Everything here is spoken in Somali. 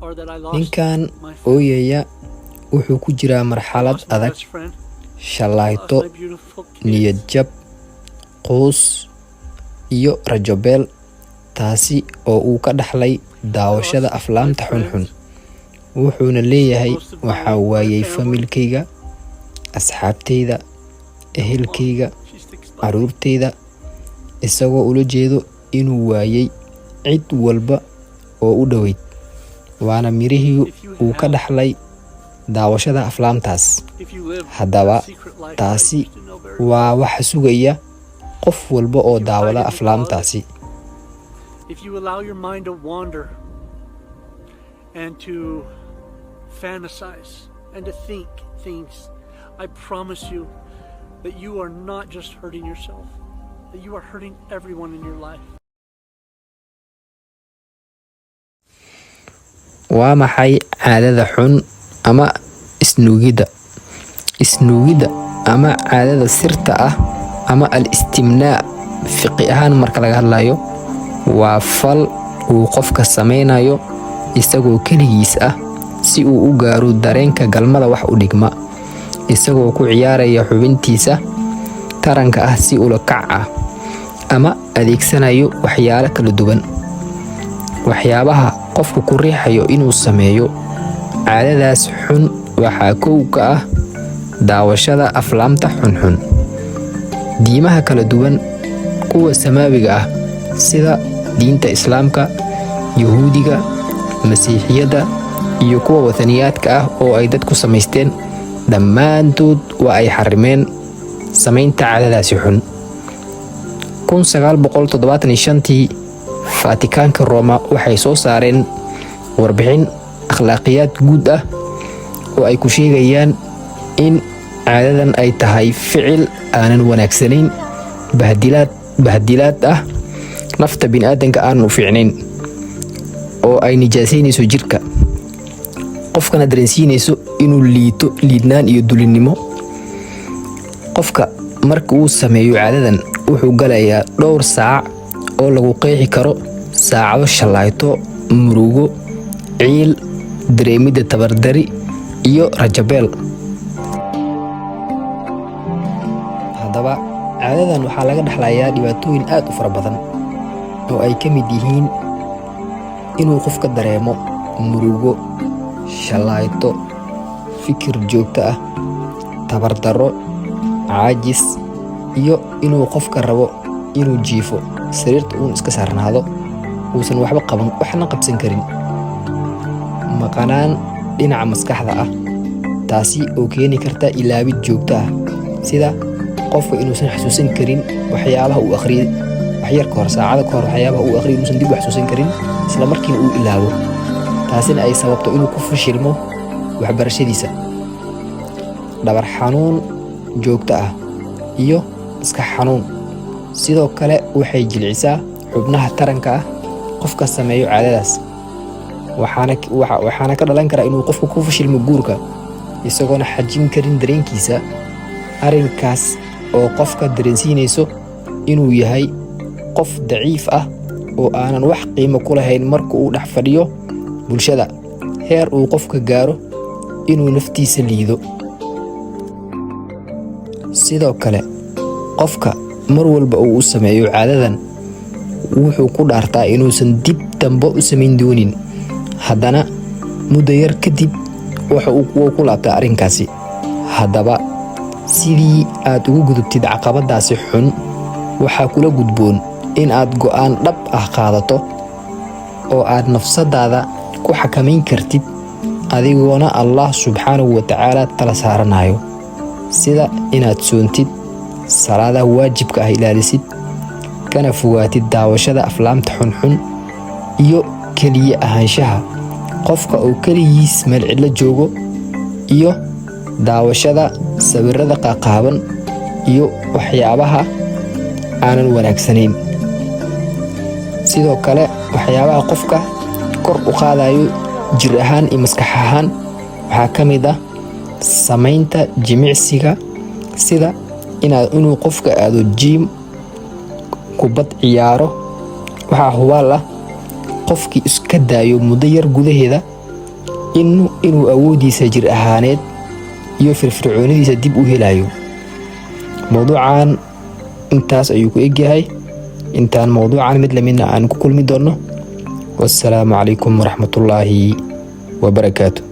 Ninkan ooyaya wuxuu ku jiraa marxalad adag, shallaayto, niyad jab, quus iyo rajo beel, taasi oo uu ka dhaxlay daawashada aflaamta xunxun. Wuxuuna leeyahay, waxaa waayay familkayga, asxaabtayda, ehelkayga, carruurtayda, isagoo ula jeedo inuu waayay cid walba oo u dhoweyd, waana mirihii uu ka dhaxlay daawashada aflaamtaas. Haddaba taasi waa waxa sugaya qof walba oo daawada aflaamtaasi. If you allow your mind to wander and to fantasize and to think things, I promise you that you are not just hurting yourself, that you are hurting everyone in your life. Waa maxay caadada xun ama isnuugidda? Isnuugidda ama caadada sirta ah ama al-istimnaa fiqi ahaan marka laga hadlayo, waa fal uu qofka sameynayo isagoo keligiis ah si uu u gaaro dareenka galmada wax u dhigma, isagoo ku ciyaaraya xubintiisa taranka ah si ula kac ah ama adeegsanayo waxyaalo kala duwan. Waxyaabaha qofku ku riixayo inuu sameeyo caadadaas xun waxaa kow ka ah daawashada aflaamta xunxun. Diimaha kala duwan, kuwa samaawiga ah sida diinta Islaamka, Yuhuudiga, Masiixiyadda iyo kuwa wathaniyaadka ah oo ay dadku samaysteen, dhammaantood waa ay xarimeen samaynta caadadaasi xun. 1975tii Faatikaanka Rooma waxay soo saareen warbixin akhlaaqiyaad guud ah oo ay ku sheegayaan in caadadan ay tahay ficil aanan wanaagsanayn, bahdilaad ah, nafta biniaadanka aanan u fiicnayn, oo ay nijaasaynayso jirka qofkana, dareensiinayso inuu liito, liidnaan iyo dulinnimo. Qofka marka uu sameeyo caadadan wuxuu galayaa dhowr saac oo lagu qeexi karo saacado shallaayto, murugo, ciil, dareemidda tabardari iyo rajabeel. Haddaba caadadan waxaa laga dhexlayaa dhibaatooyin aad u fara badan oo ay ka mid yihiin inuu qofka dareemo murugo, shallaayto, fikir joogto ah, tabardarro, caajis iyo inuu qofka rabo inuu jiifo sariirta, uun iska saarnaado, uusan waxba qaban, waxna qabsan karin. Maqanaan dhinaca maskaxda ah, taasi oo keeni karta ilaabid joogto ah, sida qofka inuusan xasuusan karin waxyaabaha uu akhriyay waxyar ka hor, saacada ka hor, waxyaabaha uu akhriyay inuusan dib u xasuusan karin, isla markiina uu ilaabo, taasina ay sababto inuu ku fashilmo waxbarashadiisa. Dhabar xanuun joogto ah iyo maskax xanuun. Sidoo kale waxay jilcisaa xubnaha taranka ah qofka sameeyo caadadaas, waxaana ka dhalan kara inuu qofku ku fashilmo guurka, isagoona xajin karin dareenkiisa, arrinkaas oo qofka dareensiinayso inuu yahay qof daciif ah oo aanan wax qiimo ku lahayn marka uu dhex fadhiyo bulshada, heer uu qofka gaaro inuu naftiisa liido. Sidoo kale qofka mar walba uu u sameeyo caadadan wuxuu ku dhaartaa inuusan dib dambe u samayn doonin, haddana muddo yar kadib waxa uu ku laabtaa arrinkaasi. Haddaba sidii aad ugu gudubtid caqabadaasi xun, waxaa kula gudboon in aad go'aan dhab ah qaadato oo aad nafsadaada ku xakamayn kartid, adigoona Allah subxaanahu wa tacaala tala saaranayo, sida inaad soontid, salaadaha waajibka ah ilaalisid, kana fogaatid daawashada aflaamta xunxun iyo keliya ahaanshaha qofka oo keligiis meel cidlo joogo iyo daawashada sawirada qaaqaaban iyo waxyaabaha aanan wanaagsanayn. Sidoo kale waxyaabaha qofka kor u qaadayo jir ahaan iyo maskax ahaan waxaa ka mid ah samaynta jimicsiga, sida inuu qofka aado gym, kubad ciyaaro. Waxaa hubaal ah qofkii iska daayo muddo yar gudaheeda Inuu awooddiisa jir ahaaneed iyo firfircoonidiisa dib u helayo. Mowduucan intaas ayuu ku egyahay. Intaan mowduucan mid lamidna aan ku kulmi doonno, wassalaamu calaykum waraxmatullaahi wabarakaatu.